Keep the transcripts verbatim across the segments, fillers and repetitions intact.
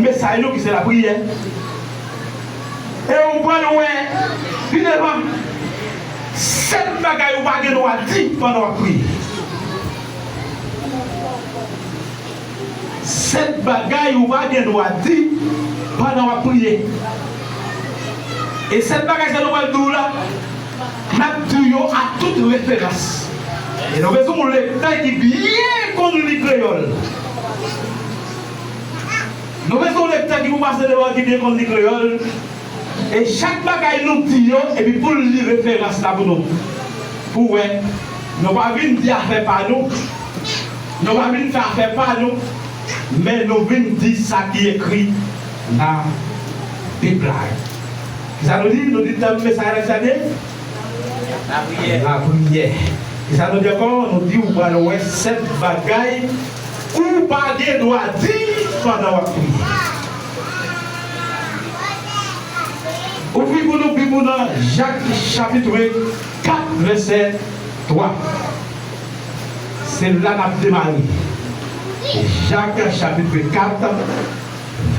Mesaj nou ki se lapriyè. E ou pral wè pi devan sèt bagay ou pa gen dwa di pandan w ap priye. Sèt bagay ou pa gen dwa di pandan w ap priye. E sèt bagay sa nou pral di w la, n ap di w yo ak tout referans. E nou bezwen yon lektè ki byen konn li kreyòl. Nou bezwen yon lektè ki pou pase devan ki byen konn li kreyòl. E chak bagay nou di yo, epi pou l li referans la pou nou. Pou wè, nou pa vin di afè pa nou. Nou pa vin fè afè pa nou. Men nou vin di sa ki ekri nan Bib la. Kisa nou di? Nou di tèm mesaj la, kisa l ye? Lapriyè. Lapriyè. Kisa nou di ankò? Nou di ou pral wè sèt bagay ou pa gen dwa di pandan w ap priye. Ouvri pou nou Bib ou nan Jak chapit kat, vèsè twa. Se la n ap demare. Jak chapit kat,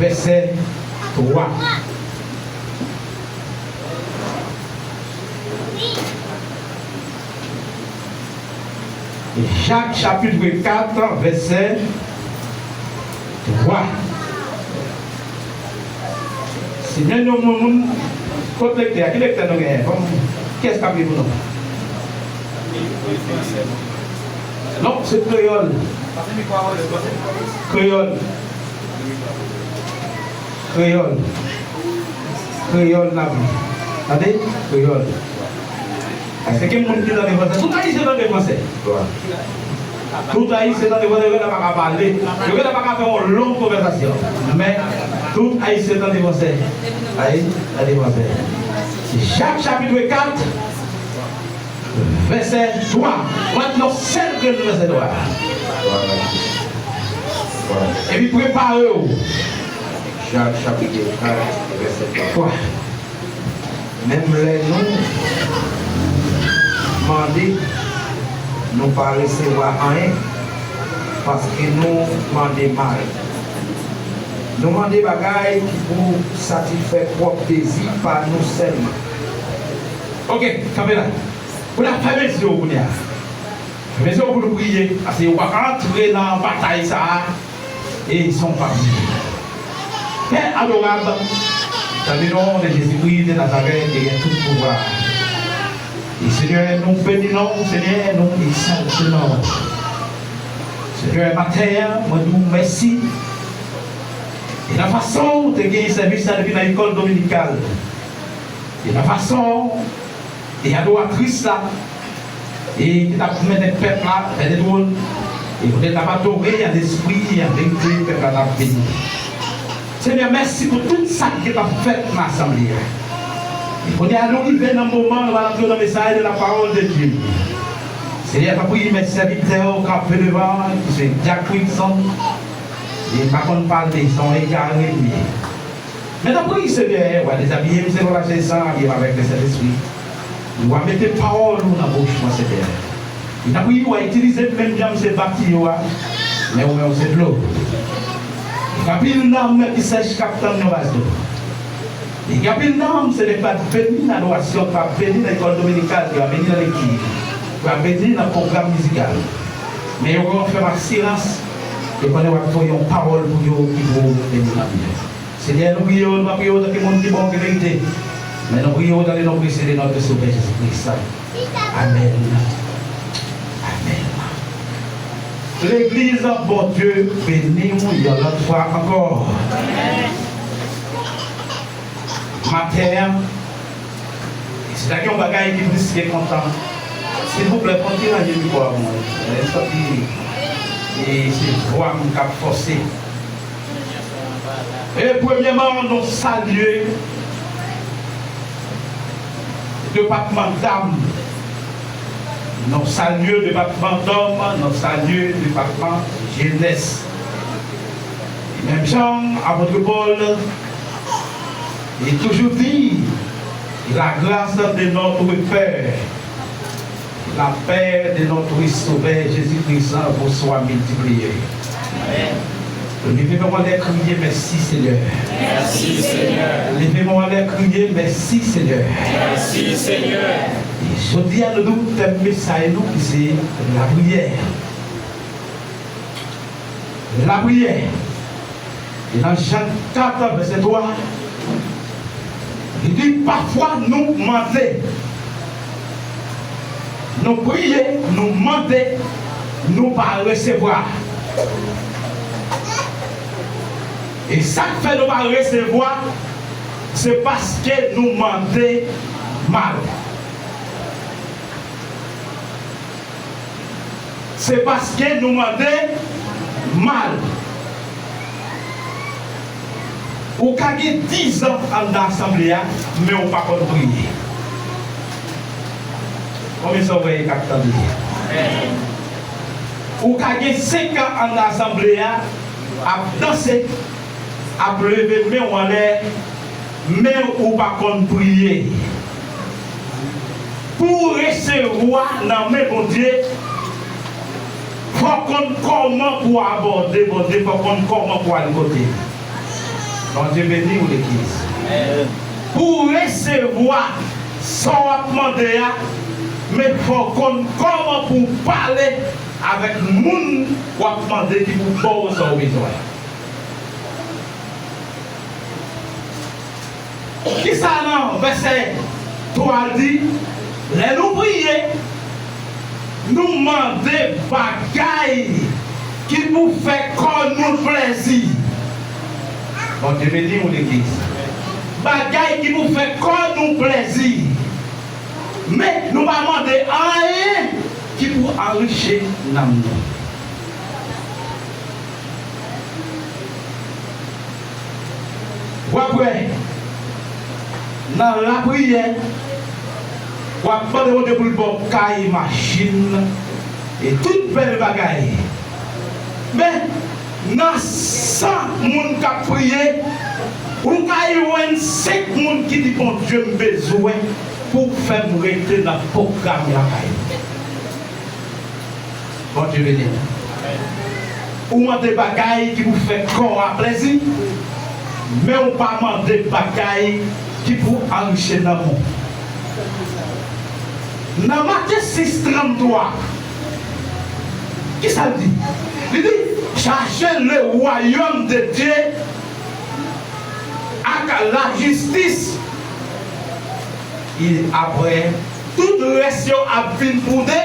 vèsè twa. Jak chapit kat, vèsè twa. Senyè, nou, moun, moun, kot lektè a? Ki lektè nou genyen? Bon, kiyès k ap li pou nou? Non, se kreyòl. Kreyòl. Kreyòl. Kreyòl n ap li. Tande? Kreyòl. Èske gen moun ki tande fransè? Tout Ayisyen tande fransè. Tout Ayisyen tande fransè, yo genlè pa ka pale. Yo genlè pa ka fè yon long konvèsasyon. Men, tout Ayisyen tande fransè. Ay, tande fransè. Jak chapit kat, vèsè twa. Mwen nan sèl grenn vèsè twa. Epi prepare w. Jak chapit kat, vèsè twa. Menm lè nou mande, nou pa resevwa anyen, paske nou mande mal. Nou mande bagay ki pou satisfè pwòp dezi pa nou sèlman. Oke, kanpe la. Pou n ap fèmen zye w kounye a. Fèmen zye w pou nou priye, paske ou pa ka antre nan batay sa a e san w pa priye. Pè adorab, dans le nom de Jésus-Christ de Nazareth, ki gen tout pouvwa. E Senyè, nou beni non w, Senyè, nou egzalte non w. Senyè, maten an, mwen di w mèsi. E nan fason w te genyen sèvis la depi nan lekòl dominikal. E nan fason e adoratris la, e ki t ap mennen pèp la vè de twòn, e kote l t ap adore an espri e an verite, pèp la t ap beni. Senyè, mèsi pou tout sa ki t ap fèt nan asanble a. E kounye a, nou rive nan moman nou pral antre nan mesaj de la parole de Dieu. Senyè, tanpri, men sèvitè w kanpe devan, ki se dyak Wilson, e m pa konn pale, se yon egare m ye. Men tanpri, Senyè, w a dezabiye m selon lachè e san, abiye m avèk Lesentespri. W a mete pawòl ou nan bouch mwen, Senyè. E tanpri, w a itilize m menm jan m se bati yo a, men ou menm w se dlo. E gen anpil nanm ki sèch k ap tann yon vas dlo. E gen anpil nanm, se nèg k ap beni nan adorasyon, k ap beni nan lekòl dominikal, k ap beni nan lekti, k ap beni nan pwogram mizikal. Men yo fè m asirans, yo konnen w ap voye yon pawòl pou yo ki pou beni nanm yo. Senyè, nou priye w, nou pa priye w antanke moun ki ba w ke verite, men nou priye w dans le nom précieux de notre Sauveur Jésus-Christ. Amèn. Amèn. Legliz, Bondye beni w yon lòt fwa ankò. Maten an, si ta gen yon bagay ki plis ke kontan, silvouplè, kontinye mikwo a pou mwen. Lè m santi e se vwa m k ap fòse. E premyèman, nou salye depatman dam, nou salye depatman dòm, nou salye depatman jenès. E menm jan apot Pòl li toujou di, la grâce de notre Père, la paix de notre Sauveur Jésus-Christ vous soit multipliée. Amèn. Leve men w anlè, kriye, mèsi, Senyè. Mèsi, Senyè. Leve men w anlè, kriye, mèsi, Senyè. Mèsi, Senyè. Jodi a, nou di w tèm mesaj nou ki se lapriyè. Lapriyè. E nan Jan kat, vèsè twa, li di, pafwa nou mande, nou priye, nou mande, nou pa resevwa. E sa k fè nou pa resevwa, se paske nou mande mal. Se paske nou mande mal. Ou ka gen dizan anndan asanble a, men ou pa konn priye. Konbyen sa w wè e k ap tande? Ou ka gen senk an anndan asanble a, ap danse, ap leve men w anlè, men ou pa konn priye. Pou w resevwa nan men Bondye, fò w konn kòman pou w abòde Bondye, fò w konn kòman pou w al kote l. Bondye beni w, legliz. Pou w resevwa sa w ap mande a, men fò w konn kòman pou w pale avèk moun w ap mande ki pou ba w sa w bezwen. Kisa nan vèsè twa di? Lè nou priye, nou mande bagay ki pou fè kò nou plèzi. Bondye beni w, legliz. Bagay ki pou fè kò nou plèzi. Men, nou pa mande anyen ki pou anrichi nanm nou. W ap wè, nan lapriyè, w ap mande Bondye pou l ba w kay, machin, e tout bèl bagay. Men, nan san moun k ap priye, ou ka jwenn senk moun ki di, Bondye, m bezwen pou w fè m rete nan pwogram lakay ou. Bondye beni w. Ou mande bagay ki pou fè kò a plèzi, men ou pa mande bagay ki pou anrichi nanm ou. Nan Matye sis tranntwa, kisa l di? Li di, chache le royaume de Dieu ak lajistis, e apre, tout rès yo ap vin pou de,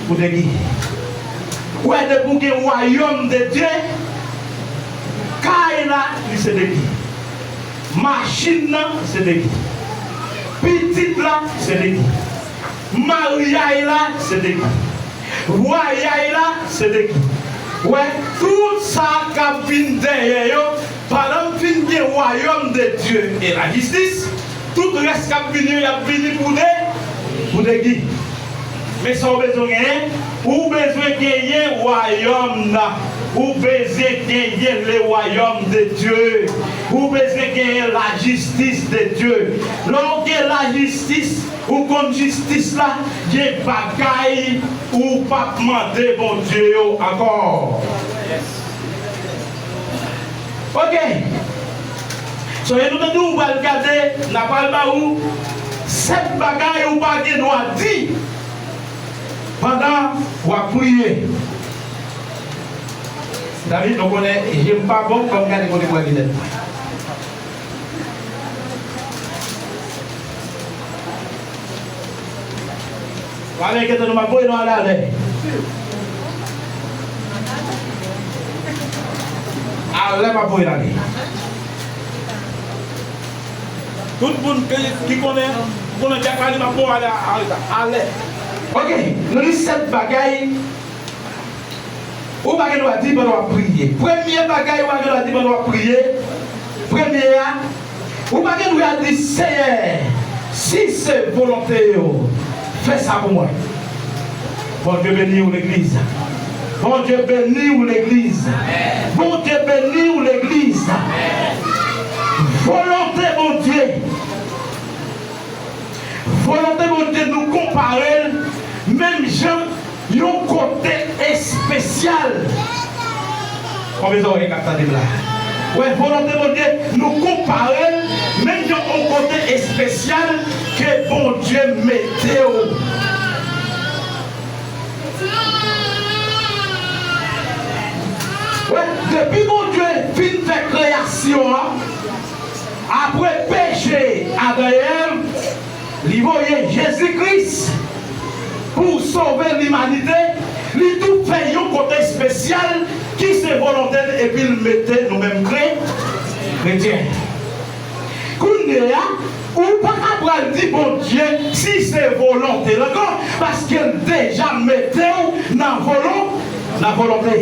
pou de ki. Ou wè, depi w gen wayòm de Dye, kay la, li se de ki. Machin nan, se de ki. Pitit la, se de ki. Maryaj la, se de ki. Vwayaj la, se de ki. Wè, tout sa k ap vin dèyè yo, pandan m fin gen wayòm de Dye e lajistis, tout rès k ap vini yo, y ap vini pou de, pou de ki. Men sa w bezwen genyen, ou bezwen genyen wayòm nan. Ou bezwen genyen le royaume de Dieu. Ou bezwen genyen lajistis de Dye. Lè w gen lajistis, ou konn jistis la, gen bagay ou p ap mande Bondye yo ankò. Ok. Sonje nou te di w pral gade, n a pral ba ou sèt bagay ou pa gen dwa di pandan w ap priye. Mezanmi, nou konnen je m pa bon, ban m gade kote m wè linèt mwen. Pale, gentan nou m ap voye nou ale alè. Alè m ap voye n ale. Tout moun ki, ki konnen, konnen Jakali m ap voye ale, ale, alè. Ok, nou li sèt bagay ou pa gen dwa di pandan w ap priye. Premye bagay ou pa gen dwa di pandan w ap priye, premye a, ou pa gen dwa di, Senyè, si se volonte w, fè sa pou mwen. Bondye beni w, legliz. Bondye beni w, legliz. Bondye beni w, legliz. Volonte Bondye. Volonte Bondye, nou konpare l menm jan yon kote espesyal. Konbyen zòrèy k ap tande m la? Wè, volonte Bondye, nou konpare l menm jan yon kote espesyal ke Bondye mete w. Wè, depi Bondye fin fè kreyasyon an, apre peche Adan e Èv, li voye Jezi Kris pou sove limanite, li tou fè yon kote espesyal ki se volonte l epi l mete nou menm kre, kretyen. Kounye a, ou pa ka pral di Bondye si se volonte l ankò, paske l deja mete w nan volon, nan volonte.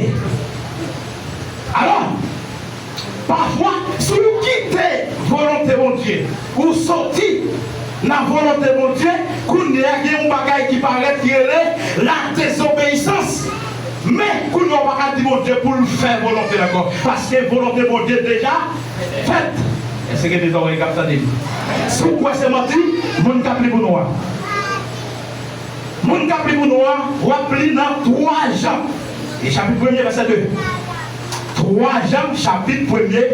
Alò, pafwa, si w kite volonte Bondye, ou soti nan volonte Bondye, kounye a gen yon bagay ki parèt ki rele la dezobeyisans. Men, kounye a w pa ka di Bondye pou l fè volonte l ankò, paske volonte Bondye deja fèt. Èske gen de zòrèy k ap tande m? Si w kwè se manti, moun k ap li pou nou an. Moun k ap li pou nou an, w ap li nan twa Jan. E chapit premye, vèsè de. Twa Jan, chapit premye,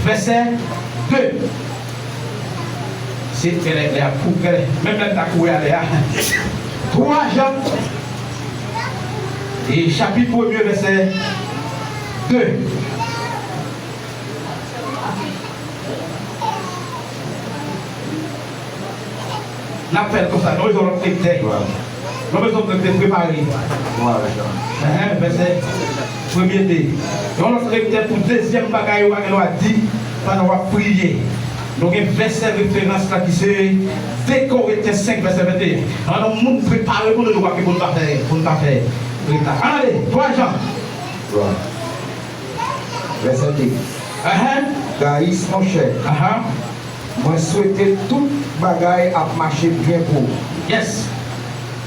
vèsè de. Se kèlè lè ap kou, kèlè. Menm lè m ta kouri alè a. Twa Jan. E chapit premye, vèsè de. N ap fè l konsa, nou bezwen lòt lektè. Nou bezwen lòt lektè prepare. Enhen, vèsè premye de. Yon lòt lektè pou dezyèm bagay ou pa gen dwa di pandan w ap priye. Nou gen vèsè referans la ki se de Korentyen senk, vèsè venteyen. Ann, yon moun prepare pou nou, nou pa gen pou n pa fè, pou n pa fè reta. Ann ale, twa Jan. Vèsè de. Ahan. Gayis, monchè, ahan, mwen swete tout bagay ap mache byen pou ou. Yes.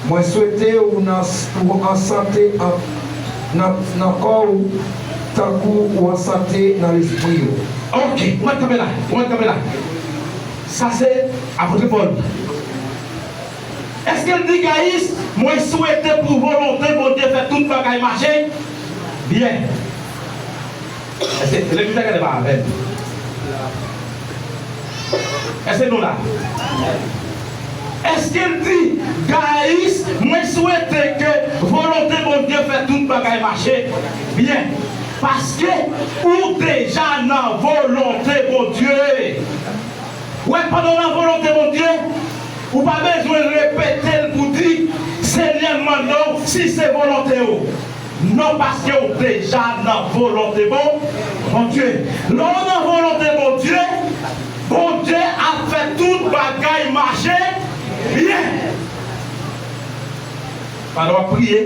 Mwen swete ou nan, ou an sante an, nan, nan kò ou, tankou ou an sante nan lespri ou. Ok, ou mèt kanpe la, ou mèt kanpe la. Sa se apot Pòl. Èske l di, Gayis, mwen swete pou volonte Bondye fè tout bagay mache byen? Èske legliz la gade pa avè m? Èske nou la? Èske l di, Gayis, mwen swete ke volonte Bondye fè tout bagay mache byen? Paske ou deja nan volonte Bondye. Wè, pandan w nan volonte Bondye, ou pa bezwen repete l pou di, Senyè, m mande w si se volonte w. Non, paske w deja nan volonte Bon, Bondye. Lè w nan volonte Bondye, Bondye ap fè tout bagay mache byen. Pandan w ap priye,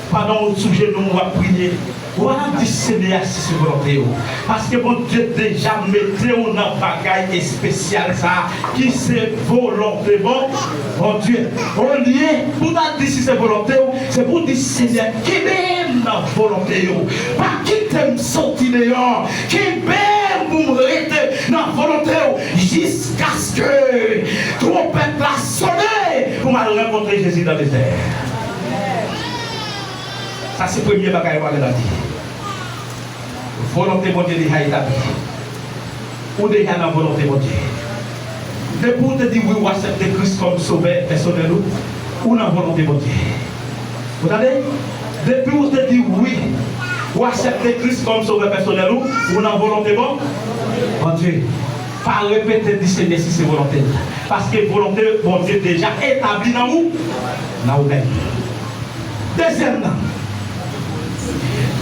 pandan w sou jenou w ap priye, w a di Senyè a si se volonte w. Paske Bondye deja mete w nan bagay espesyal sa a, ki se volonte Bon, Bondye. Olye pou w ta di si se volonte w, se pou w di, Senyè, kenbe m nan volonte w. Pa kite m soti deyò. Kenbe m pou m rete nan volonte w jiskaske twonpèt la sone pou m al rankontre Jezi nan dezè. Sa se premye bagay w a gen nan vi. Volonte Bondye deja etabli. Ou deja nan volonte Bondye. Depi w te di wi, w aksepte Kris kòm sovè pèsonèl ou, ou nan volonte Bondye. Ou tande? Depi w te di wi, w aksepte Kris kòm sovè pèsonèl ou, ou nan volonte Bon, Bondye. Pa repete di Senyè si se volonte l. Paske volonte Bondye deja etabli nan ou, nan ou menm. Dezyèm nan.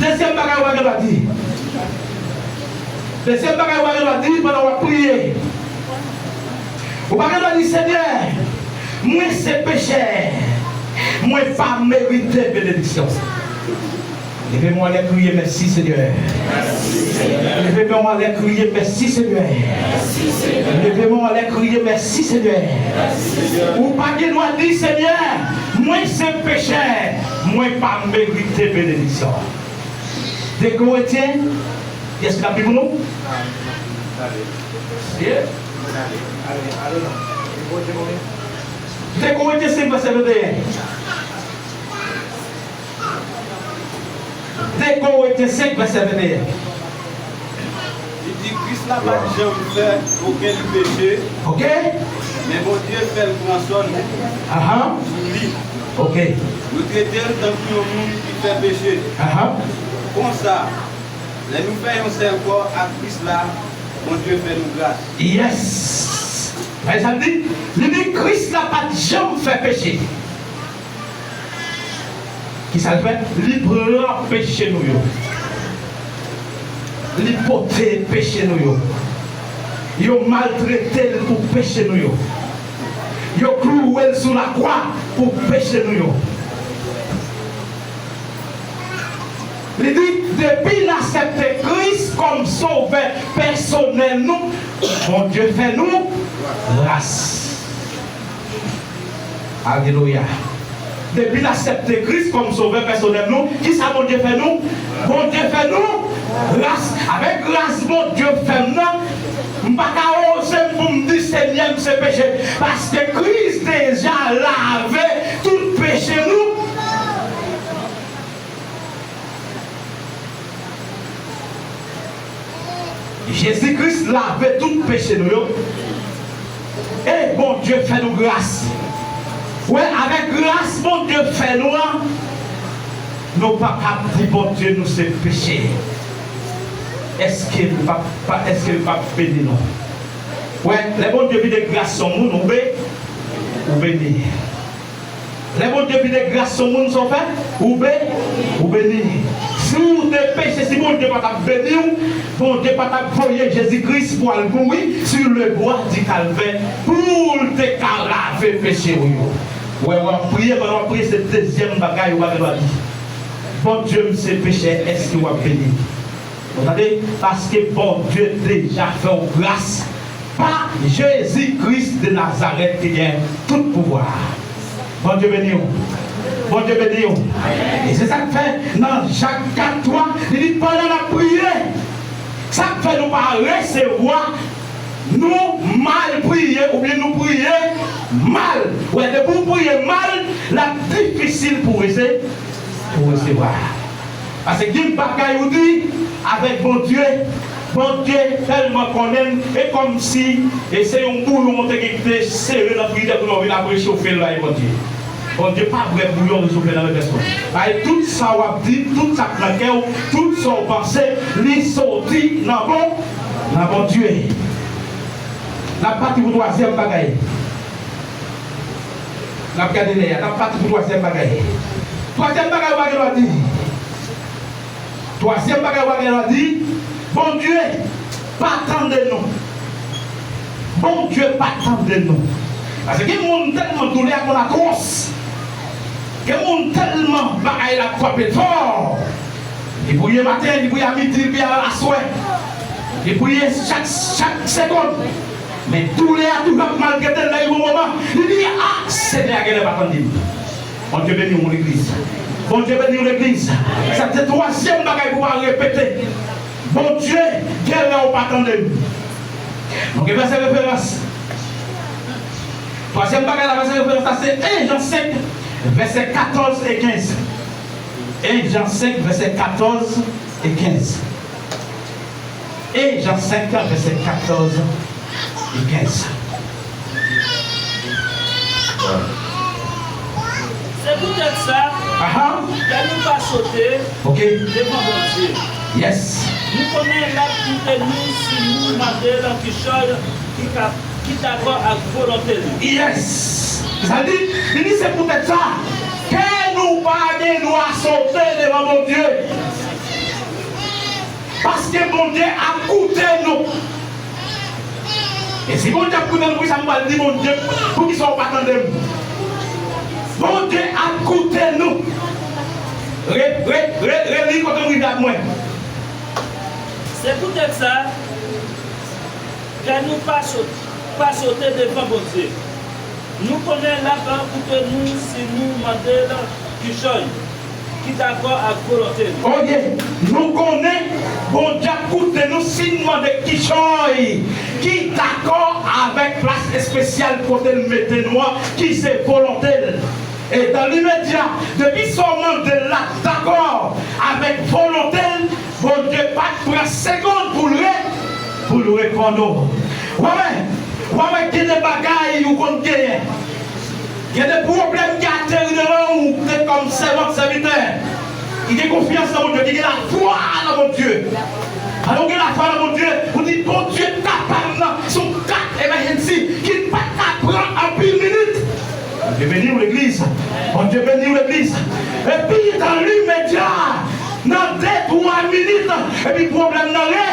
Dezyèm bagay ou pa gen dwa di. Dezyèm bagay ou pa gen dwa di pandan w ap priye. Ou pa gen dwa di, Senyè, mwen se pechè. Mwen pa merite benediksyon. Leve men w anlè, kriye, mèsi, Senyè. Leve men w anlè, kriye, mèsi, Senyè. Leve men w anlè, kriye, mèsi, Senyè. Ou pa gen dwa di, Senyè, mwen se pechè, mwen pa merite benediksyon. De Korentyen, kiyès ki t ap li pou nou? De Korentyen senk, vèsè venteyen. De Korentyen senk, vèsè venteyen. Li di, Kris la pa t janm fè okenn peche, Ok? men Bondye fè l pran sò nou Ahan. Pou li. Ok. Nou trete l tankou yon moun ki fè peche. Ahan. Konsa, lè nou fè yon sèl kò ak Kris la, Bondye fè nou gras. Yes! Gade sa l di? Li di Kris la pa t janm fè peche. Ki sa l fè? Li pran peche nou yo. Li pote peche nou yo. Yo maltrete l pou peche nou yo. Yo klouwe l sou lakwa pou peche nou yo. Li di, depi n aksepte Kris kòm Sovè pèsonèl nou, Bondye fè nou gras. Alelouya. Depi n aksepte Kris kòm Sovè pèsonèl nou, ki sa Bondye fè nou? Bondye fè nou gras. Avèk gras Bondye fè m nan, m pa ka oze m pou m di, Senyè, m se peche. Paske Kris deja lave tout peche nou. Jezi Kris lave tout peche nou yo. E Bondye fè nou gras. Wè, avèk gras Bondye fè nou an, nou pa kab di Bondye nou se peche. Èske l p ap, pa, èske l p ap beni nou? Wè, lè Bondye vide gras sou moun, ou be-, ou beni. Lè Bondye vide gras sou moun, sa w fè? Ou be-, ou beni. Si w te peche, si Bondye pa t ap beni w, Bondye pa t ap voye Jezi Kris pou al mouri sur le bois du Calvaire pou l te ka lave peche w yo. Wè, w ap priye, pandan w ap priye, se dezyèm bagay ou pa gen dwa di. Bondye, m se pechè, èske w ap beni m? Ou tande? Paske Bondye deja fè w gras pa Jezi Kris de Nazarèt ki gen tout pouvwa. Bondye beni w. Bondye beni w. E se sa k fè nan Jak kat twa, li di pandan n ap priye, sa k fè nou pa resevwa, nou mal priye oubyen nou priye mal. Wè, depi w priye mal, l ap difisil pou w rese-, pou w resevwa. Paske gen bagay ou di avèk Bondye, Bondye tèlman konnen l, e kòmsi e se yon bouyon ou te gen ki te sere nan frijidè pou nou vin ap rechofe l bay Bondye. Bondye pa bwè bouyon rechofe nan mèvèz pwen. Bay tout sa w ap di, tout sa k nan kè w, tout sa w panse, li soti nan Bon-, nan Bondye. N ap pati pou twazyèm bagay. N ap gade lè a, n ap pati pou twazyèm bagay. Twazyèm bagay ou pa gen dwa di. Twazyèm bagay ou pa gen dwa di, Bondye pa tande nou. Bondye pa tande nou. Paske gen moun tèlman doulè a konn atwòs. Gen moun tèlman bagay la ap frape l fò. Li priye maten, li priye a midi, li priye aswè. Li priye chak, chak segonn. Men doulè a toujou ap maltrete l nan yon moman. Li di, a, Senyè a genlè pa tande m. Bondye beni w, legliz. Bondye beni w, legliz. Sa se twazyèm bagay pou w pa repete. Bondye, genlè ou pa tande m. Nou gen vèsè referans. Twazyèm bagay la, vèsè referans la, se en Jan senk, vèsè katòz e kenz. En Jan senk, vèsè katòz e kenz. En Jan senk, vèsè katòz e kenz. Se poutèt sa, Aha. Kè nou pa sote Ok. Devan Bondye. Yes. Nou konnen l ap koute nou si nou mande l an kichòy ki ka, ki dakò ak volonte li. Yes. Sa l di, li di se poutèt sa, kè nou pa gen dwa sote devan Bondye. Paske Bondye ap koute nou. E si Bondye ap koute nou, poukisa m pral di Bondye, poukisa w pa tande m? Bondye ap koute nou. Re, re, re, reli kote m rive ak mwen. Se poutèt sa, kè nou pa sote, pa sote devan Bondye. Nou konnen l ap koute nou si nou mande l kichòy ki dakò ak volonte li. Oye, nou konnen Bondye ap koute nou si n mande kichòy ki dakò avèk plas espesyal kote l mete nou an, ki se volonte l. E dan limedya, depi sa w mande l la dakò avèk volonte l, Bondye pa t pran segonn pou l re, pou l reponn ou. W a wè, w a wè gen de bagay ou konn genyen. Gen de pwoblèm ki ateri devan ou, ou te kòm sèvant, sèvitè ki gen konfyans nan Bondye, ki gen lafwa nan Bondye. Pandan w gen lafwa nan Bondye, ou di, Bondye kapab nan, se yon kat emergency ki pa ka pran anpil minit. Bondye beni w, legliz. Bondye beni w, legliz. Epi, dan limedya, nan de, twa minit, epi pwoblèm nan re,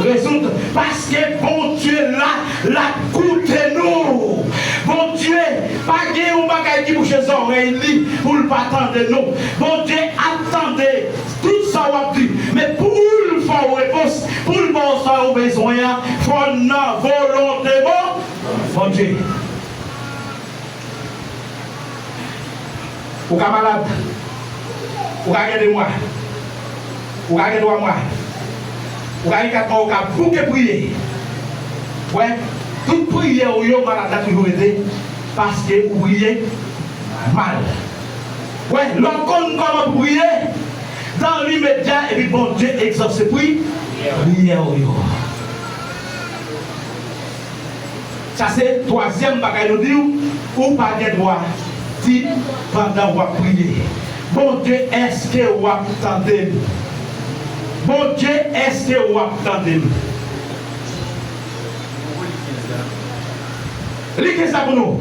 rezoud. Paske Bondye la, l ap koute nou. Bondye pa gen yon bagay ki bouche zòrèy li pou l pa tande nou. Bondye ap tande tout sa w ap di. Men pou l fè w repons, pou l ba w sa w bezwen an, fò l nan volonte Bon-, Bondye. Ou ka malad. Ou ka gen de mwa. Ou ka gen twa mwa. Ou ka gen kat mwa, ou ka bouke priye. Wè, tout priyè ou yo, malad la toujou rete, paske ou priye mal. Wè, lè w konn kòman pou priye, dan limedya, epi Bondye egzòse pri, priyè ou yo. Sa se twazyèm bagay nou di w, ou pa gen dwa di pandan w ap priye, Bondye, èske w ap tande m? Bondye, èske w ap tande m? Li gen sa pou nou.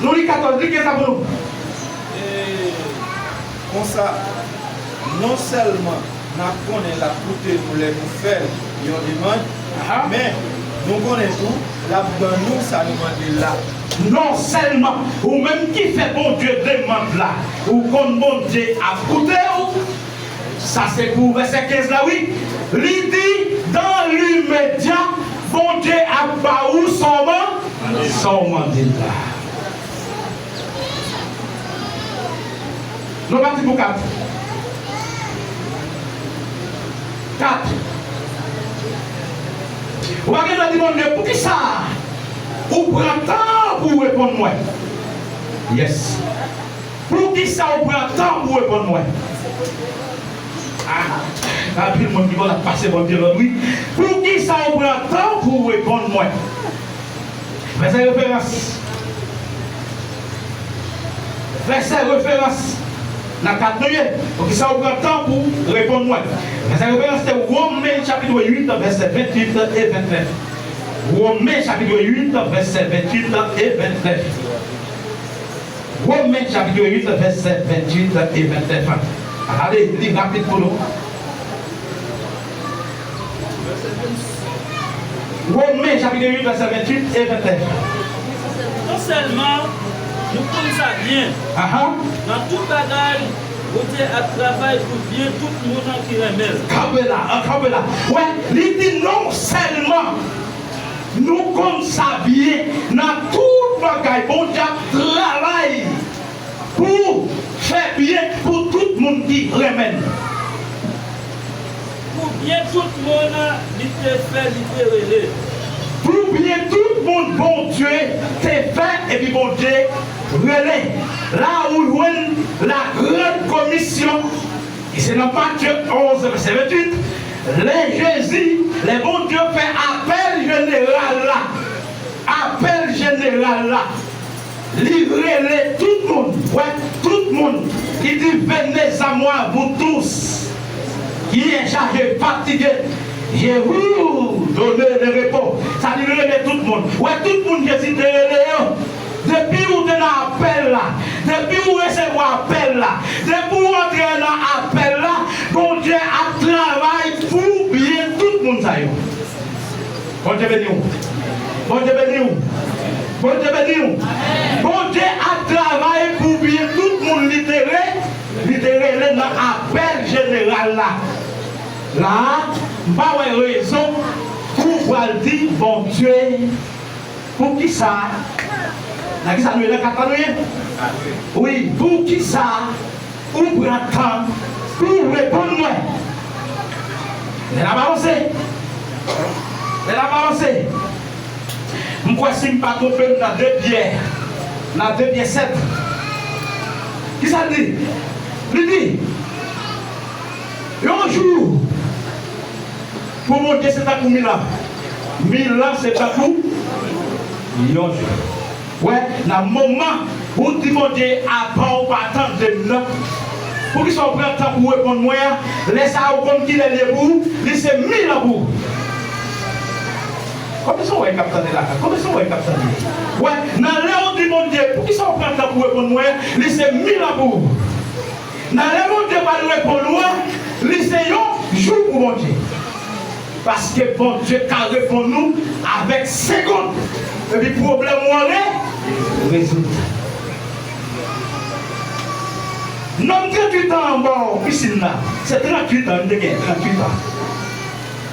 Nou li katòz, li gen sa pou nou. E konsa, non sèlman n ap konnen l ap koute nou lè nou fè l yon demann, men nou konnen tou l ap ban nou sa nou mande l la. Non sèlman ou menm ki fè Bondye demann la, ou konn Bondye ap koute w. Sa se pou vèsè kenz la, wi. Li di, dan limedya, Bondye ap ba ou sa w man-, sa w mande l la. Nou pati pou kat. Kat. Ou pa gen dwa di Bondye, poukisa ou pran tan pou w reponn mwen? Yes. Poukisa ou pran tan pou w reponn mwen? Ah, anpil moun ki konn ap pase Bondye lòd, wi. Poukisa ou pran tan pou w reponn mwen? Vèsè referans. Vèsè referans nan kat nou ye. Poukisa ou pran tan pou w reponn mwen? Vèsè referans se Women chapit uit, vèsè venntuit e vennnèf. Women chapit uit, vèsè venntuit e vennnèf. Women chapit uit, vèsè venntuit e vennnèf. Gade, li rapid pou nou. Women chapit uit, vèsè venntuit e vennnèf. Non sèlman nou konn sa byen, aha, nan tout bagay, Bondye ap travay pou byen tout moun ki renmen l. Kanpe la, an, kanpe la. Wè, li di non sèlman nou konn sa byen, nan tout bagay, Bondye ap travay pou fè byen pou tout moun ki renmen l. Pou byen tout moun, li te fè, li te rele. Pou byen tout moun, Bondye te fè, epi Bondye rele. La ou jwenn la grande commission. E se nan Matye onz, vèsè venntuit, lè Jezi, lè Bondye fè apèl jeneral la, apèl jeneral la, li rele tout moun, wè, tout moun, li di, venez à moi, vous tous qui êtes chargés, fatigués, je vous donne le repos. Sa di, li rele tout moun. Wè, tout moun Jezi te rele yo. Depi ou te nan apèl la, depi ou resevwa apèl la, depi ou antre nan apèl la, Bondye ap travay pou byen tout moun sa yo. Bondye beni w. Bondye beni w. Bondye beni w. Bondye ap travay pou byen tout moun li te re-, li te rele nan apèl jeneral la. La a, m pa wè rezon pou w pral di Bondye Poukisa? Nan kisa nou ye? Nan kat la nou ye? Wi, poukisa ou pran tan pou w reponn mwen? Lè n ap avanse. Lè n ap avanse. M kwè si m pa twonpe m nan de Pyè, nan de Pyè sèt. Kisa l di? Li di, yon jou pou Bondye se tankou mil an. Mil an se tankou yon jou. Wè, nan moman ou di Bondye, apa w pa tande m nan? Poukisa w pran tan pou w reponn mwen an? Lè sa a, ou konn kilè l ye pou ou? Li se mil an pou ou. Konbyen sa w wè k ap tande la? Konbyen sa w wè k ap tande? Wè, nan lè ou di Bondye, poukisa w pran tan pou w reponn mwen an? Li se mil an pou ou. Nan lè Bondye pral reponn ou an, li se yon jou pou Bondye. Paske Bondye ka reponn nou avèk segonn. Epi pwoblèm ou an re-, rezoud. Nonm tranntuit an anba pisin nan, se tranntuit an, m te gen tranntuit an.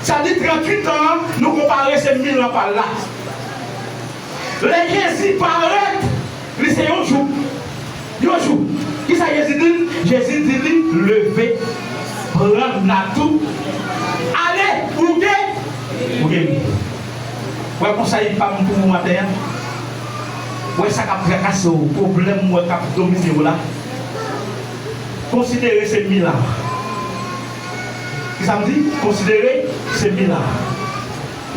Sa di tranntuit an, nou konpare se mil an pa l la. Lè Jezi parèt, li se yon jou. Yon jou. Kisa Jezi di l? Jezi di li, leve, pran nat ou, ale, ou gen, ou geri. Wè konsèy pa m pou ou maten an. Wè sa k ap trakase w, pwoblèm w wè k ap domine w la. Konsidere se mil an. Kisa m di? Konsidere se mil an.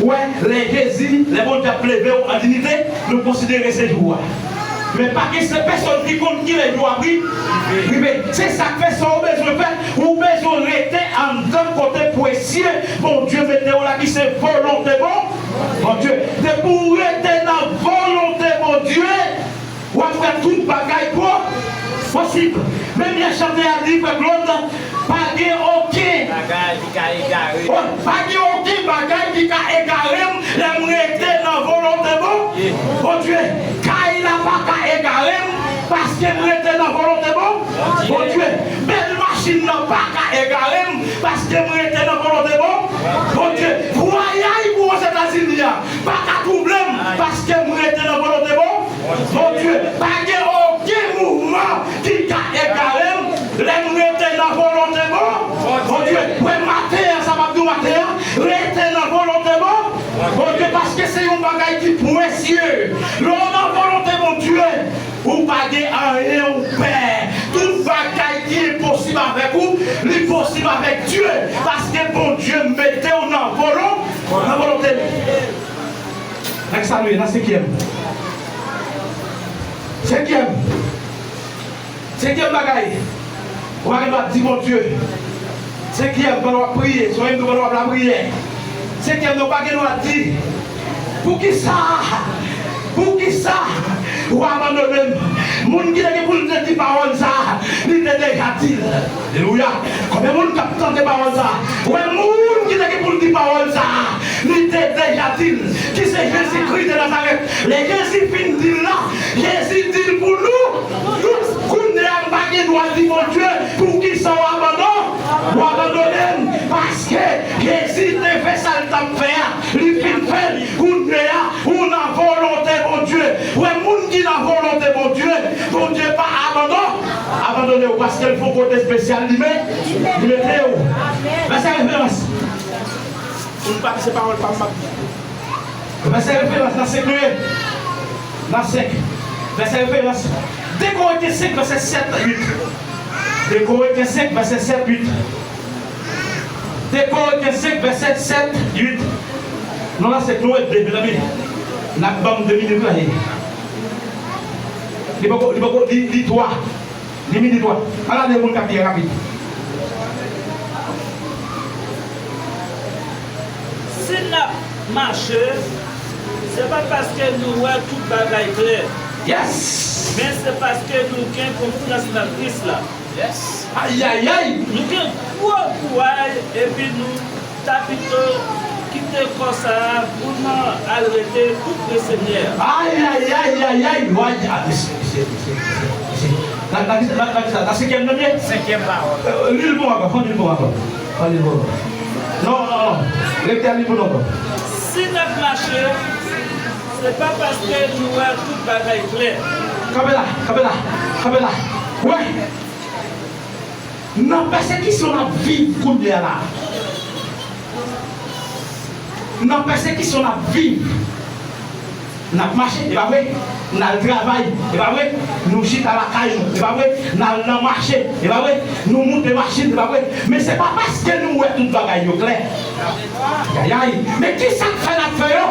Ou wè, lè Jezi, lè Bondye ap leve w an diyite, nou konsidere se jou a. Men pa gen se pèsonn ki konn kilè jou ap ri-, rive. Se sa k fè sa w bezwen fè, ou bezwen rete anndan kote presye Bondye mete w la, ki se volonte Bon-, Bondye. Depi w rete nan volonte Bondye, w ap wè tout bagay po-, posib. Menm jan chante a di, frè Claude, pa gen okenn bagay ki ka egare. Oh, pa gen okenn bagay ki ka egare m lè m rete nan volonte Bon-, Bondye. Kay la pa ka egare m paske m rete nan volonte Bon-, Bondye. Bèl machin nan pa ka egare m paske m rete nan volonte Bon-, Bondye. Vwayaj pou Ozetazini a pa ka twouble m paske m rete nan volonte Bon-, Bondye. Pa gen okenn mouvman ki ka egare m lè m rete nan volonte Bon-, Bondye. Wè maten an, sa m ap di w maten an, rete nan volonte Bon-, Bondye, paske se yon bagay ki presye. Lè w nan volonte Bondye, ou pa gen anyen ou pè. Tout bagay ki enposib avèk ou, li posib avèk Dye, paske Bondye mete w nan volon-, nan volonte li. Nan ki sa nou ye? Nan senkyèm. Senkyèm. Senkyèm bagay, ou pa gen dwa di Bondye. Senkyèm, pandan w ap priye, sonje m di w pandan w ap lapriyè. Senkyèm, nou pa gen dwa di, poukisa, poukisa ou abandone m? Moun ki te gen pou l te di pawòl sa a, li te deja di l. Alelouya! Konbyen moun k ap tande pawòl sa a? Wè, moun ki te gen pou l di pawòl sa a, li te deja di l, ki se Jezikri de Nazarèt. Lè Jezi fin di l la, Jezi di l pou nou, nou, kounye a m pa gen dwa di Bondye, poukisa w abandon-, w abandone m? Paske Jezi te fè sa l t ap fè a, li fin fè l. Kounye a, ou nan volonte Bondye. Wè, moun ki nan volonte Bondye, Bondye pa abandon-, abandone w, paske l fè yon kote espesyal li me-, li mete w. Vèsè referans. Pou n pa di se pawòl pa m m ap di. Vèsè referans nan senk nou ye. Nan senk. Vèsè referans. De Korentyen senk, vèsè sèt, uit. De Korentyen senk, vèsè sèt, uit. De Korentyen senk, vèsè sèt, uit. Nou nan senk nou ye, de, mezanmi. N ap ban m de minit la, ye. Li poko, li poko, li, li twa. Li minit twa. Ala de moun k ap li rapid. Si n ap mache, se pa paske nou wè tout bagay klè. Yes! Men se paske nou gen konfyans nan Kris la. Yes! Ayayay! Nou gen gwo kouray epi nou ta pito kite kò sa a pou n al rete tou pre Senyè a. Ayayayayay! Way, a, mesye, mesye, mesye, mesye, mesye. Nan, nan, nan, nan, nan, nan senkyèm nan, byen? Senkyèm pawòl. Euh, li l bon ankò, fò li l bon ankò. Fò li l bon ankò. Non, non, non. Rete a li bon ankò. Si n ap mache, se pa paske nou wè tout bagay klè. Kanpe la, kanpe la, kanpe la. Wè! Nan pèsekisyon n ap viv kounye a la. Nan pèsekisyon n ap viv. N ap mache, e pa vre? N al travay, e pa vre? Nou chita lakay nou, e pa vre? N al nan mache, e pa vre? Nou moute machin, e pa vre? Men se pa paske nou wè tout bagay yo klè. Ayayay. Men ki sa k fè n ap fè yo?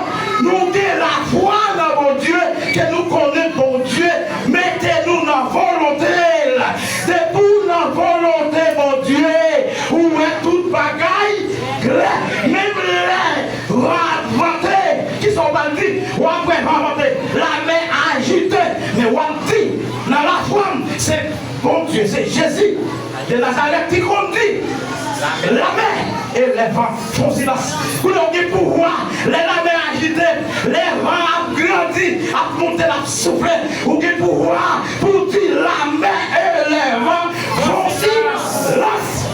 Nou gen lafwa nan Bondye, ke nou konnen Bondye mete nou nan volonte l. Depi w nan volonte Bondye, ou wè tout bagay klè. Menm lè van ap vante, kisa w pral di? W ap wè van vante, lamè ajite, men w ap di, nan lafwa m, se Bondye, se Jezi de Nazarèt ki konn di, la mer et les vents font silence. Kounye a w gen pouvwa, lè lamè ajite, lè van ap grandi, ap monte, l ap soufle, ou gen pouvwa pou w di, la mer et les vents font silence.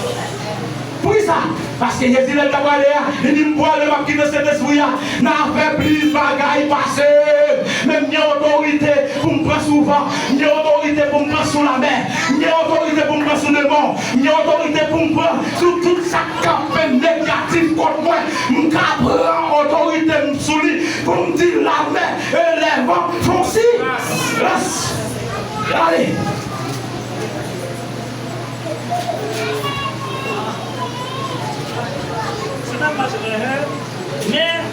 Poukisa? Paske Jezi, lè l ta prale a, li di, m prale, m ap kite Sentespri a, n a fè plis bagay pase m. Men m gen otorite pou m pran sou van, m gen otorite pou m pran sou lamè, m gen otorite pou m pran sou demon, m gen otorite pou m pran sou tout sa k kanpe negatif kont mwen. M ka pran otorite m sou li pou m di, la mer et les vents font silence. Ale. Si n ap mache, enhen. Men,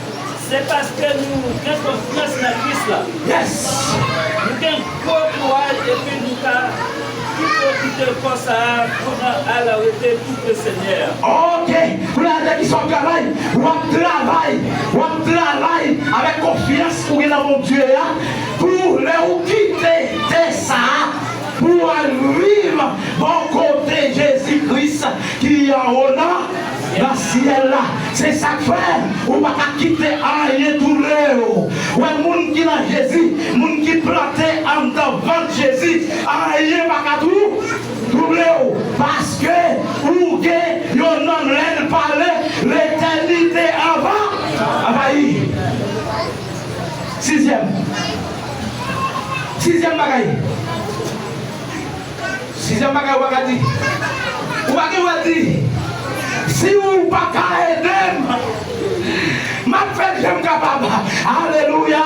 se paske nou gen konfyans nan Kris la. Yes. Nou gen gwo kouraj epi nou ka kite, kite kò sa a pou n al rete tout le Senyè. Ok. Pou n al de ki sa w ap travay, w ap travay, w ap travay avèk konfyans ou gen nan Bondye a, pou lè ou kite tè sa a, pou w al viv bò kote Jezi Kris ki anwo nan, nan syèl la. Se sa k fè ou pa ka kite anyen twoble w. Wè, moun ki nan Jezi, moun ki plante anndan vant Jezi, anyen pa ka twou-, twoble w. Paske ou gen yon nonm, lè l pale, letènite anva-, anvayi. Sizyèm. Sizyèm bagay. Sizyèm bagay ou pa ka di. Ou pa gen dwa di, si ou pa ka ede m, m ap fè jan m kapab. Alelouya!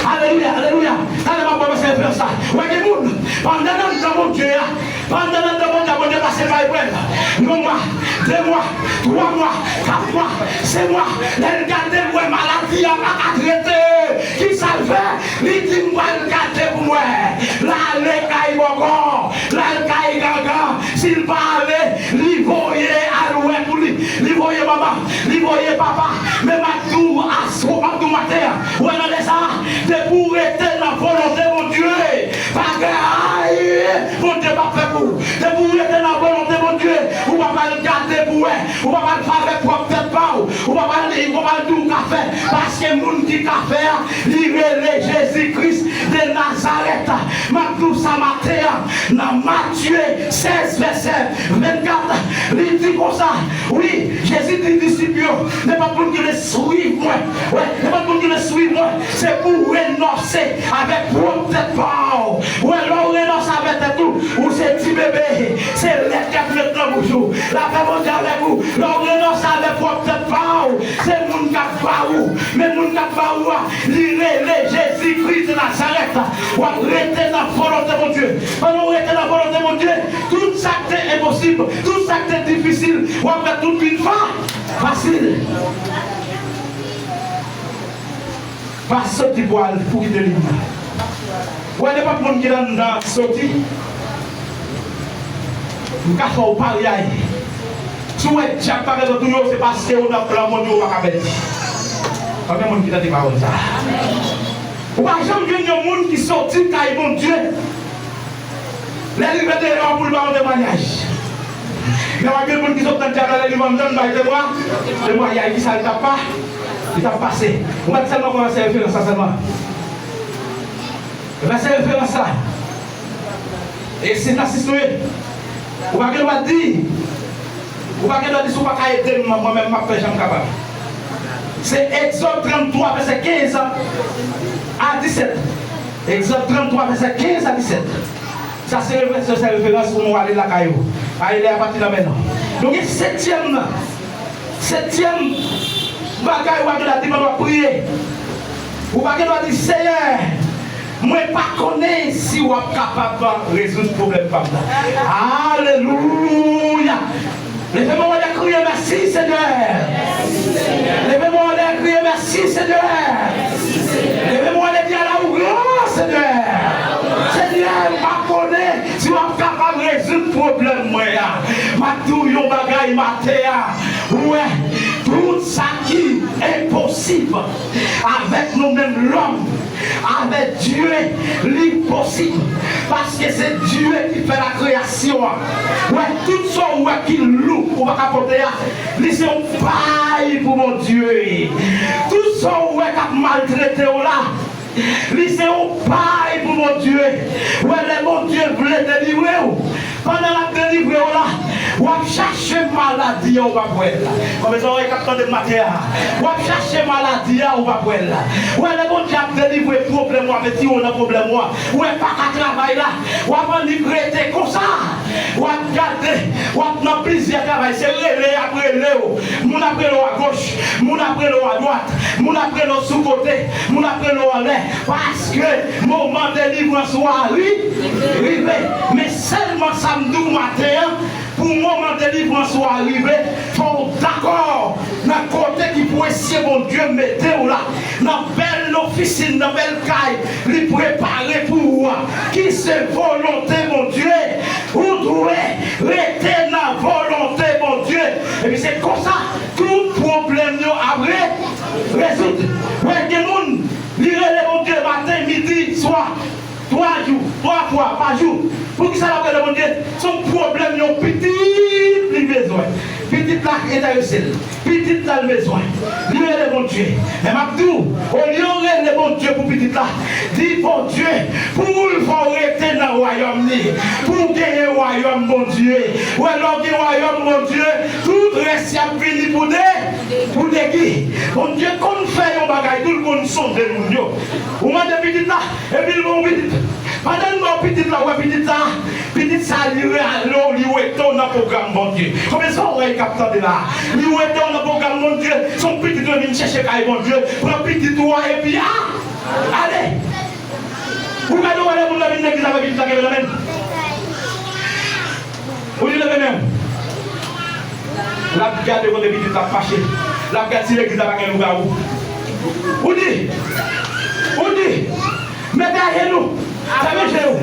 Alelouya! Alelouya! Talè m ap ba w se referans la. Ou wè gen moun, pandan nan nan Bondye a, pandan nan nan Bondye a, Bondye pase pa eprèv. Yon mwa, de mwa, twa mwa, kat mwa, senk mwa. Lè l gade l wè maladi a pa ka trete, kisa l fè? Li di, m pral gade pou m wè. L ale kay bòkò, l al kay gangan. Si l pa ale, li voye al wè pou li. Li voye manman, li voye papa. Men m ap di w aswè, m ap di w maten an, ou wè nan lè sa a, depi w rete nan volonte Bondye, pa gen anyen Bondye p ap fè pou ou. Depi w rete nan volonte Bondye, ou pa pral gade pou wè, ou pa pral fè avèk pwòp tèt pa w, ou pa pral, ou pa pral di w ka fè, paske moun ki ka fè a, li rele Jezi Kris de Nazarèt. M ap di w sa maten an, nan Matye sèz, vèsè vennkat, li di konsa, wi, Jezi di disip yo, nenpòt moun ki vle swiv mwen, wè, nenpòt moun ki vle swiv mwen, se pou w renonse avèk pwòp tèt pa w. Wè, lè w renonse avèk tèt ou, ou se ti bebe, se lèt k ap met nan bouch ou. Lapè Bondye avèk ou. Lè w renonse avèk pwòp tèt pa w, se moun k ap ba ou. Men moun k ap ba ou a, li rele Jezi Kris de Nazarèt. W ap rete nan volonte Bondye. Pandan w rete nan volonte Bondye, tout sa k te enposib, tout sa k te difisil, w ap wè tout vin fa-, fasil. Pa soti pou al pou kite liy nan. Ou wè, nenpòt moun ki anndan soti, m ka fè w paryay. Si w wè dyab pa gentan touye w, se paske w nan plan Bondye, w pa ka pèdi. Konbyen moun ki tande pawòl sa a? Ou pa janm jwenn yon moun ki soti kay Bondye. Lè l rive deyò a pou l ba yon temwayaj. Men w ap gen moun ki sot nan dyab la, lè li rive anndan, l bay temwa-, temwayaj. Kisa l t ap pa-, li t ap pase. Ou mèt sèlman pran vèsè referans la sèlman. Vèsè referans la. E se nan sis nou ye. Ou pa gen dwa di, ou pa gen dwa di, si w pa ka ede m, mwen menm m ap fè jan m kapab. Se Egzòd tranntwa, vèsè kenz a disèt. Egzòd tranntwa, vèsè kenz a disèt. Sa se referans, se referans pou nou ale lakay ou. Pa ale apati nan men nou. Nou gen setyèm nan. Setyèm bagay ou ap gen la di pandan w ap priye. Ou pa gen dwa di, Seyè, mwen pa konnen si w ap kapab rezoud pwoblèm pa m nan. Alelouya! Leve men w anlè, kriye, mèsi, Senyè! Leve men w anlè, kriye, mèsi, Senyè! Leve men w anlè, di, ala ou gran, Senyè! Senyè, m pa konnen si w ap kapab rezoud pwoblèm mwen an. M ap di w yon bagay maten an. Ou wè, tout sa ki enposib avèk nou menm lòm, avèk Dye, li posib. Paske se Dye ki fè lakreyasyon an. Ou wè, tout sa ou wè ki lou, ou pa ka pote a, li se yon pay pou Bondye. Tout sa ou wè k ap maltrete w la, li se yon pay pou Bondye. Ou wè, lè Bondye vle delivre w, pandan l ap delivre w la, w ap chache maladi a, ou p ap wè l. Konbyen zòrèy k ap tande m maten an? W ap chache maladi a, ou p ap wè l. Ou wè, lè Bondye ap delivre pwoblèm ou, ap retire w nan pwoblèm ou an, ou wè, pa ka travay la, w ap annik rete konsa. W ap gade, w ap nan plizyè travay, se rele y ap rele w. Moun ap rele w agoch, moun ap rele w adwat, moun ap rele w sou kote, moun ap rele w anlè. Paske moman delivrans ou a ri-, rive. Men sèlman sa m di w maten an, pou moman delivrans ou a rive, fò w dakò nan kote ki presye Bondye mete w la, nan bèl ofisin, nan bèl kay li prepare pou ou a, ki se volonte Bondye. Ou dwe rete nan volonte Bondye. Epi se konsa tout pwoblèm yo ap re-, rezoud. Wè, gen moun, li rele Bondye maten, midi, swa, twa jou, twa fwa pa jou. Poukisa l ap rele Bondye? Se yon pwoblèm, yon pitit li bezwen. Pitit la enterese l. Pitit la l bezwen. Li rele Bondye. Men m ap di w, olye w rele Bondye pou pitit la, di Bondye pou l fè w rete nan wayòm li, pou w genyen wayòm Bondye. Ou wè, lè w gen wayòm Bondye, tout rès y ap vini pou de, pou degi. Bondye konn fè yon bagay tou, l konn sonde moun yo. Ou mande pitit la, epi l ba w pitit. Pandan l ba w pitit la, ou wè pitit la, pitit sa li rale w, li wete w nan pwogram Bondye. Konbyen zòrèy k ap tande la? Li wete w nan pwogram Bondye. Se yon pitit ou vin chèche kay Bondye, pran pitit ou a, epi a, ale. Ou gade, ou wè lè moun nan vin legliz avèk pitit la kenbe nan men l. Ou di leve men w. L ap gade kote pitit la ap mache. L ap gade si legliz la pa gen lougawou. Ou di, ou di, mete ajenou, fèmen je w.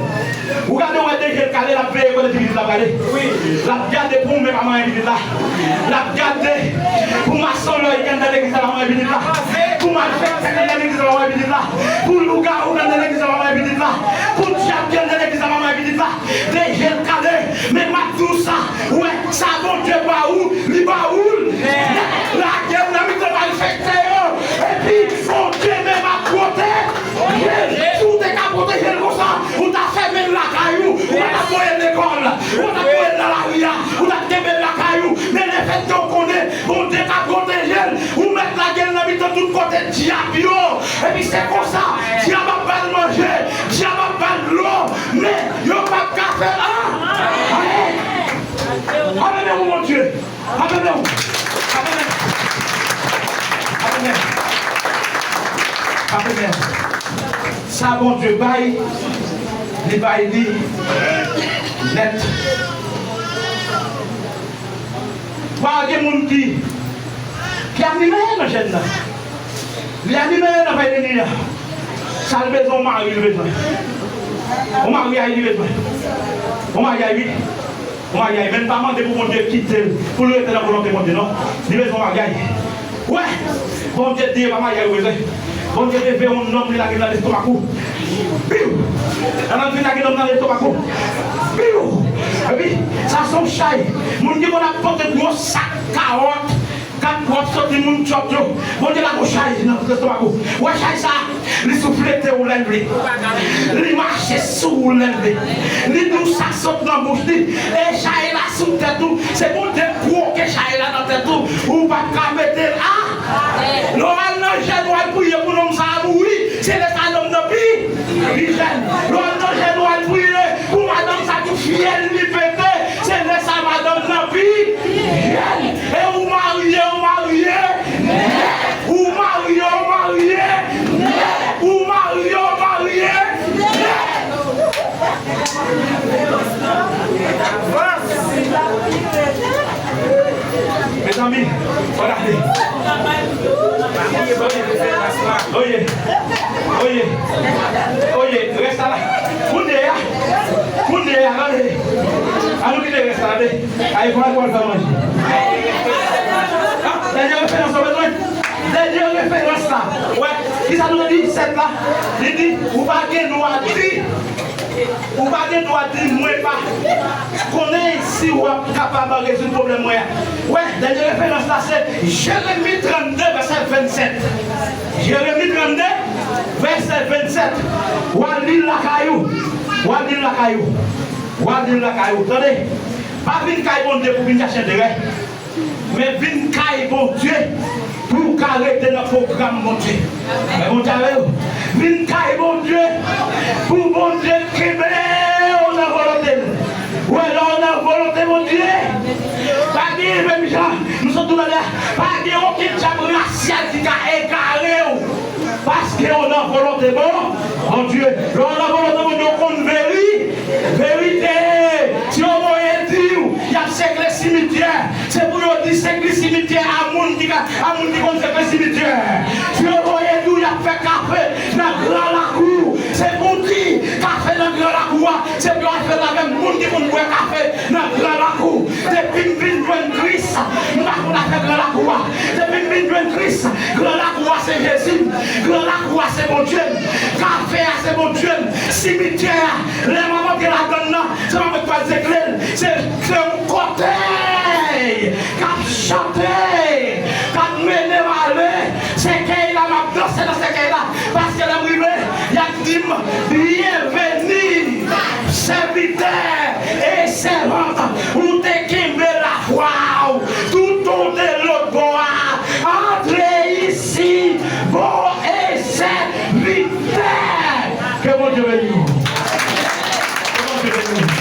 Ou gade, ou wè de je l kale, l ap veye kote pitit la prale. L ap gade pou w menm pa manyen pitit la. L ap gade pou mason lòy ki anndan legliz la pa manyen pitit la. Pou malfektè ki anndan legliz la pa manyen pitit la. Pou lougawou ki anndan legliz la pa manyen pitit la. Pou dyab ki anndan legliz la pa manyen pitit la. De je l kale, men m ap di w sa, ou wè, sa Bondye ba ou, li ba ou l nèt. Lage l nan mitan malfektè yo, epi Bondye menm ap pwoteje l. Si w te ka pwoteje l konsa, ou ta fèmen l lakay ou, ou pa t ap voye l lekòl, ou pa t ap voye l nan lari a, ou t ap kenbe l lakay ou. Men lefètke w konnen Bondye ka pwoteje l, ou mèt lage l nan mitan tout kote dyab yo. Epi se konsa, dyab ap ba l manje, dyab ap ba l dlo, men yo p ap ka fè l an-, anyen. Alelouya, Bondye. Alelouya. Alelouya. Alelouya. Alelouya. Sa Bondye bay, li bay li nèt. Pa gen moun ki, ki anime nan jèn nan. Li anime nan vèyeni a. Sa l bezwen, yon mari l bezwen. Yon maryaj li bezwen. Yon maryaj, wi. Yon maryaj. Men l pa mande pou Bondye kite l, pou l rete nan volonte Bondye, non. Li bezwen yon maryaj. Wè, Bondye di e pa maryaj ou bezwen. Bondye leve yon nonm, li lage l nan lestomak ou. Biw! Nan nan vin lage nonm nan lestomak ou. Biw! Epi, sa se yon chay. Moun ki konn ap pote gwo sak kawòt, k ap, w ap soti moun tchòt yo. Bondye lage yon chay nan lestomak ou. Wè chay sa, li souflete w lè l vle. Li mache sou ou lè l vle. Li di w sa k sot nan bouch li. E chay la sou tèt ou. Se Bondye k kwoke chay la nan tèt ou. Ou p ap ka mete l a. Lè w al nan jèn, w al priye pou nonm sa a mouri, se lè sa nonm nan pi, pi jèn. Lè w al nan jèn, w al priye pou madanm sa pou fyèl li pete, se lè sa madanm nan pi jèn. E ou marye, ou marye nèt. Ou marye, ou marye nèt. Zanmi, fò gade. Oye, oye, oye, oye, rès la la. Kounye a, kounye a, gade. An nou kite rès la, gade. Ay, fò al fè manje. Ah, dènye referans, ou bezwen? Dènye referans la. Wè, kisa nou di? Sèt la. Li di, ou pa gen dwa di, ou pa gen dwa di, mwen pa konnen si w ap kapab rezoud pwoblèm mwen an. Wè, dènye referans la se Jeremi trannde, vèsè vennsèt. Jeremi trannde, vèsè vennsèt. W al li l lakay ou. W al li l lakay ou. W al li l lakay ou. Tande, pa vin kay Bondye pou vin chache enterè. Men vin kay Bondye pou w ka rete nan pwogram Bondye. Men Bondye avè w. Vin kay Bondye pou Bondye kenbe w nan volonte l. Wè, lè w nan volonte Bondye, pa gen menm jan, nou sot tou talè, pa gen okenn djab rasyal ki ka egare w. Paske w nan volonte bon, Bondye. Lè w nan volonte Bondye, w konn veri, verite. Si yo voye di w, y ap sekle simityè, se pou yo di sekle simityè a moun ki ka, a moun ki konn sekle simityè. Si yo voye di w, y ap fè kafe nan gran lakou, se pou w di kafe nan gran lakou a, se pou yo al fè l avèk moun ki konn bwè kafe nan gran lakou. Depi m vin jwenn Kris, m pa konn afè gran lakou a. Depi m vin jwenn Kris, gran lakou a se Jezi m. Gran lakou a se Bondye m. Kafe a se Bondye m. Simityè a, lè m ap antre ladann nan, se pa mwen k pral sekle l. Se, se yon kòtèy k ap chante, k ap mennen m ale. Sèkèy la, m ap danse nan sèkèy la. Paske lè m rive, y ap di m, byenveni, sèvitè e sèvant, ou te kenbe lafwa w toutotan de lòt bò a. Antre isi, bon e sèvitè. Ke Bondye beni w. Ke Bondye beni w.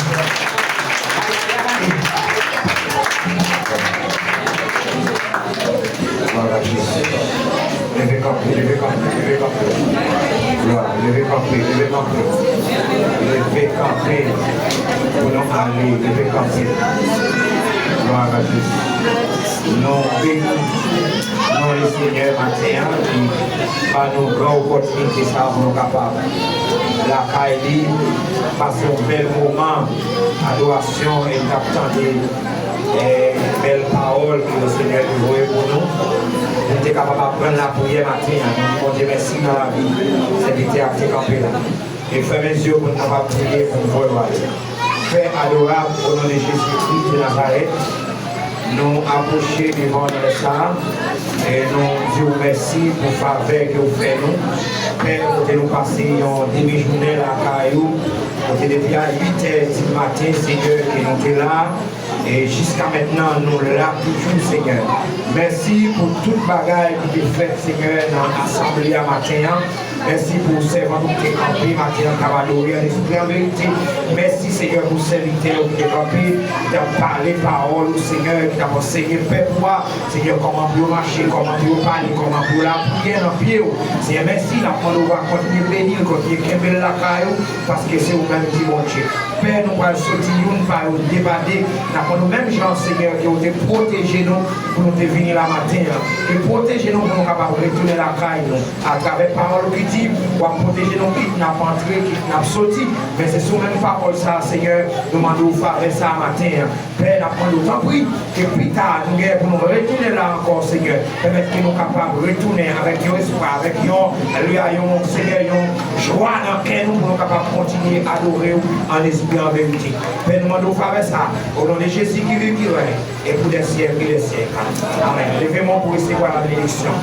Glwa a Jezi. Leve kanpe, leve kanpe, leve kanpe. Glwa, leve kanpe, leve kanpe. Leve kanpe pou nou ale, leve kanpe. Glwa a Jezi. Nou beni non Lesenyè maten an ki ba nou gran opòtinite sa pou nou kapab lakay li, pase yon bèl moman adorasyon e n t ap tande eh, bèl pawòl ke Lesenyè te voye pou nou, pou n te kapab aprann lapriyè maten an. Nou di Bondye mèsi nan lavi sèvitè a ki te kanpe la. E fèmen zye w pou n kapab priye pou n voye w ale. Pè adorab, o non de Jezikri de Nazarèt, nou apwoche devan w nan lè sa a, e nou di w mèsi pou favè ke w fè nou. Pè, kote nou pase yon demi jounen lakay ou, kote depi a uit è di maten, Senyè, ke nou te la, E jiska mentnan, nou la toujou, Senyè. Mèsi pou tout bagay ki te fèt, Senyè, nan asanble a maten an. Mèsi pou sèvant ou ki te kanpe maten an, k ap adore an espri an verite. Mèsi, Senyè, pou sèvitè ou ki te kanpe, ki t ap pale pawòl ou, Senyè, ki t ap ansenye pèp ou a, Senyè, kòman pou yo mache, kòman pou yo pale, kòman pou yo lapriyè nan pye w. Senyè, mèsi, n ap mande w va kontinye beni l, kontinye kenbe l lakay ou, paske se ou menm ki Bondye. Pè, nou pral soti youn pa youn, de pa de. N ap mande w menm jan, Senyè, ke w te pwoteje nou pou nou te vini la maten an. Ke pwoteje nou pou nou kapab retounen lakay nou. Atravè pawòl ou ki di, w ap pwoteje nou kit n ap antre, kit n ap soti. Men se sou menm pawòl sa a, Senyè, nou mande w favè sa a maten an. Pè, n ap mande w, tanpri, ke pita, nou genyen pou nou retounen la ankò, Senyè. Pèmèt ke nou kapab retounen avèk yon espwa, avèk yon, alelouya, yon, Senyè, yon jwa nan kè nou pou nou kapab kontinye adore w an espri, an verite. Pè, nou mande w favè sa, o non de Jezi ki viv, ki règne, e pou dè syèk e dè syèk. Amèn. Leve men w pou resevwa la benediksyon.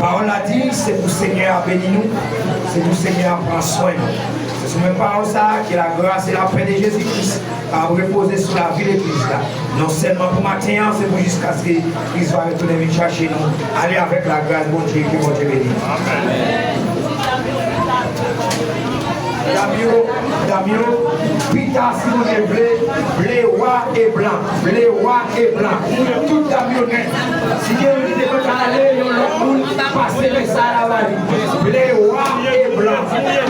Pawòl la di, se pou Senyè a beni nou, se pou Senyè a pran swen nou. Se sou menm pawòl sa a, ke lagras e lapè de Jezi Kris ap repoze sou lavi legliz la. Non sèlman pou maten an, se pou jiskaske Kris va retounen vin chache nou. Ale avèk lagras Bondye, ke Bondye beni nou. Dam yo, dam yo, pita si Bondye vle, ble, wa e blan. Ble, wa e blan. Tout dam yo nèt. Si gen youn ki te konn ale, yon lòt moun pase mesaj la ba li. Ble, wa e blan.